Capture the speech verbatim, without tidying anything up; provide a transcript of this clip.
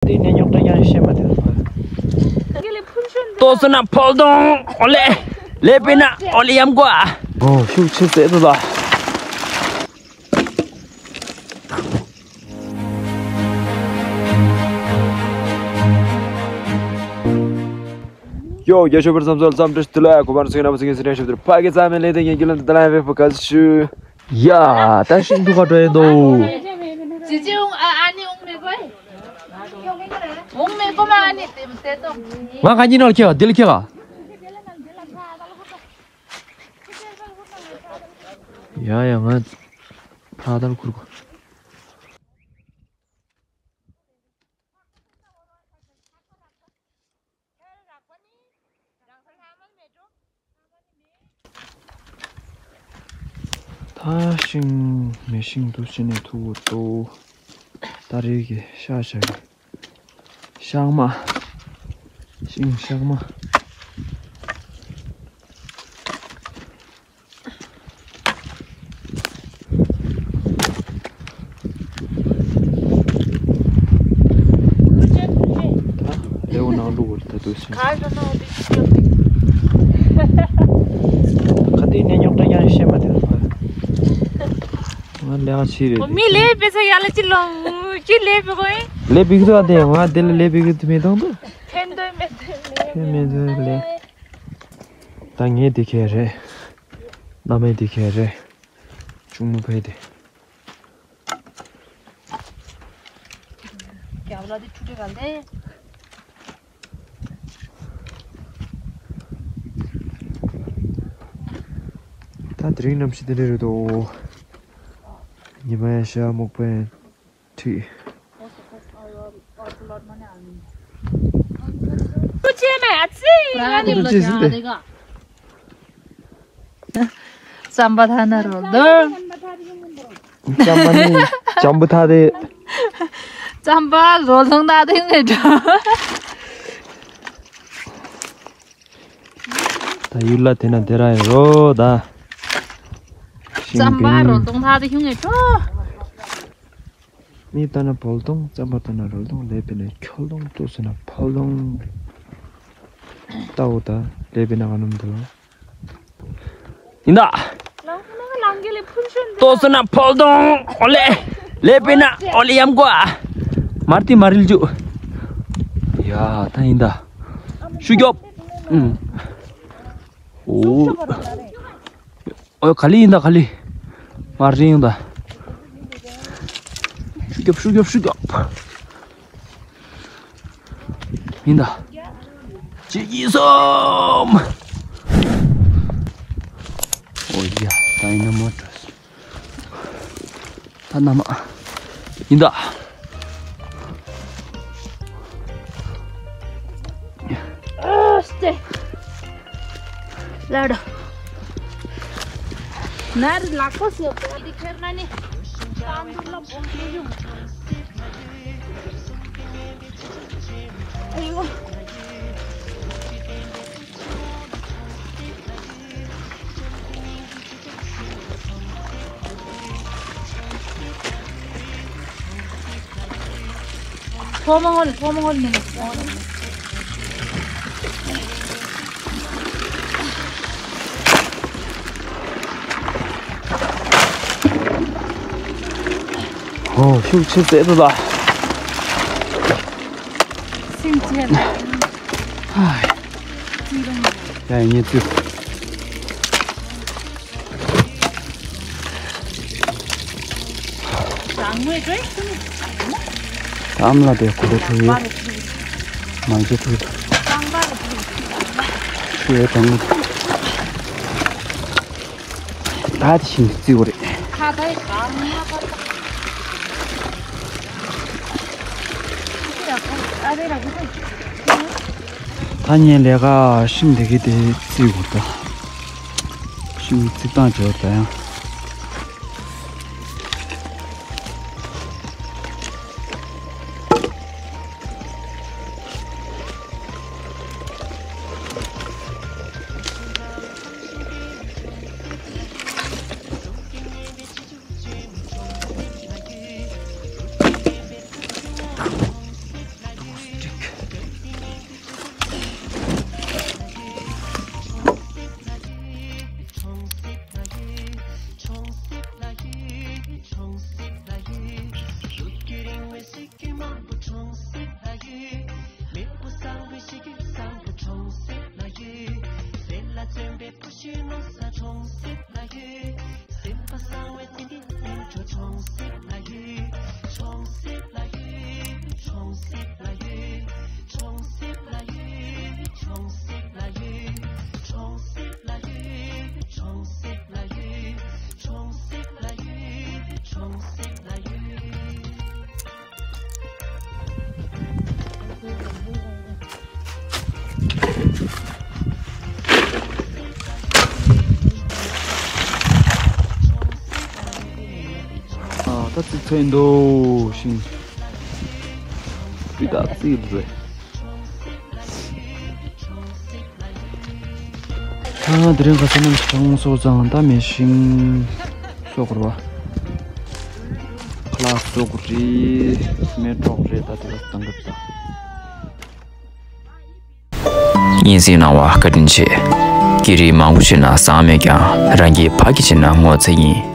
དེ་ནས་རྙོག་དྲ་ཡང་བཤད་མ་ཐུབ། ཏོག་ཙམ་ན་ཕོལ་དང་ཨོ་ལེ། ལེ་པི་ན་ཨོ་ལེ་ཡམ་ཀོ་ཨ། ཨོ་ཤུགས་ཆེ་ཟེར་དུ་ལ། ཡོ་རྒྱ་ཤོད་པར་བསམ་ཚོར་བསམ་འདྲི་ཞུ་ལ་གོ་བར་སོང་ན་བ་སིང་སི་རེ་ཞབས་དུར་ཕ་གི་ཙམ་མེ་ལེ་དེ་ངེད་ཀྱི་ལམ་དུ་ལ་ཡང་བེ་ཕོ་ཁ་ཞུ། ཡ་ད་ཤིང་འདུག་ག་འགྲོ་ཡིན་འདུག་ཅི་ཅི་འོང་ཨ་ཨ་ནི་འོང་མེ་གོ་ཨེ། འོང་མེ་གོ་མ་ཨ་ནི་དེ་དེ་ཏོ། ང་ག་ཉིན་ནོར་ཁྱེད་དེ་ལ་ཁྱེད་ག་ཡ་ཡ་ང་ཕ་དར་ཁུར་གོ། ད་ཤིང་མེ་ཤིང་དུ་ཕྱིན་ནས་ཐུག་འོ་ཏོ། ད་རེས་ཀྱི་ཤ་ཤ་གི་ཤག་མ། ཤིང་ཤག་མ། ལེའུ་ནང་འགྲོ་དགོས་ད་དུ་ཞིང་། ཁ་དེ་ནས་རྙོག་དྲ་ཡང་བཤད་མ་ཐུབ། ང་ལས་ཀ་ཆེ་རེད། མི་ལས་པའི་ས་ཡ་ལ་ཅི་ལོང་ཅི་ལས་པའི་གོ་ཡིན། ལས་པའི་གི་ང་དེ་ལ་ལས་པའི་གི་མི་གཏོང་དུ། ཕན་འདོད་མེད་དུ་ལས། ཕན་མེད་དུ་ལས། ད་ངས་དེ་ཁས་རེད། བླ་མས་དེ་ཁས་རེད། གཅུང་མོ་ཕའི་དེ། རྒྱབ་ལ་དེ་ཁྲུ་ཁྲི་ག་ལས། ད་དེ་རིང་གནམ་གཤིས་དེ་འདྲ་རེད་དོ། ཉི་མ་ཡང་ཤར་སྨུག་པ་ཡང་ཁྲིད། ཀུ་ཅེ་མེ་ཨ་ཙི། ཀུ་ཅེ་ཟིན་ཏེ། རྩམ་པ་ཐ་ན་རོལ་དོ། རྩམ་པ་ནི་འཇམ་པོ་ཐ་དེ། རྩམ་པ་རོལ་དོང་ཐ་དེ་ངེས་འགྲོ། ད་ཡུལ་ལ་དེ་ན་དེ་ར་ཡིན་རོ་ད། རྩམ་པ་རོལ་དོང་ཐ་དེ་ངེས་འགྲོ། མི་ལྟ་ན་བོལ་དོང་རྩམ་པ་ལྟ་ན་རོལ་དོང་ལས་པའི་ན་འཁྱོལ་དོང་ལྟོས་ཟེར་ན་ཕོལ་དོང་། ལྟའོ་ད་ལས་པའི་ན་ག་ནམ་དུ་ལ། ཡིན་ད། ལྟོས་ཟེར་ན་ཕོལ་དོང་ཨོ་ལེ། ལས་པའི་ན་ཨོ་ལེ་ཡམ་ཀོ་ཨ། མར་ཏི་མ་རིལ་ཇུ། ཡ་ད་ཡིན་ད། ཤུ་རྒྱོབ། ཨུམ། ཨོ། ཨོ་ག་ལི་ཡིན་ད་ག་ལི། མར་རིང་ད། ཤུ་རྒྱོབ་ཤུ་རྒྱོབ་ཤུ་རྒྱོབ། ཡིན་ད། གཅིག་གཉིས་གསུམ། ཨོ་ཡ་ད་ཡིན་ན་མ་འགྲོ། ད་ན་མ། ཡིན་ད། ཨ་སྟེ། ལ་རོ། ནར་ལག་པ་སོ་པ་འདི་ཁྱེར་ན་ནི། ཏང་དུ་ལ་བོང་ཁེ་ཡོང་། ཨ་ཡོ། ཕོ་མོ་ཧོན་ཕོ་མོ་ཧོན་མིན། ཧོ་ཤུགས་ཆེ་ཟེར་དུ་ལ། སེམས་ཅན། ཧའི། ཡ་ཡིན་ཉེ་ཙིའུ། ཨམ་ལ་དེ་ཁོ་རེ་ཐུ་ཡོད། མང་ཆེ་ཐུ་ཡོད། ཤེས་དང་། ད་དེ་ཤིང་རྩི་བ་རེད། ད་ངས་ལས་ཀ་ཤིང་དེ་གི་དེ་རྩི་བ་རེད། ཤིང་རྩི་སྟངས་བྱེད་པ་ད་ཡང་། ཕན་འདུག་ཤིང་། སྤུས་དག་རྩིག་རེད། ད་དེ་རིང་ག་ས་ནམ་གྲང་སོ་ཙང་ད་མེ་ཤིང་གསོ་དགོས་རེད་བ། ཁ་ལག་གསོ་དགོས་རེད། མེ་སྲེག་རེད། ད་དེ་ག་ཙང་གི་ད། སྙན་སེང་གནང་བ་བཀའ་དྲིན་ཆེ། སྐད་རིགས་མང་པོ་བཤད་ན་བཟང་མེད་ཀྱང་རང་གི་ཕ་གི་བྱས་ན་ངོ་ཚ་ཡིན།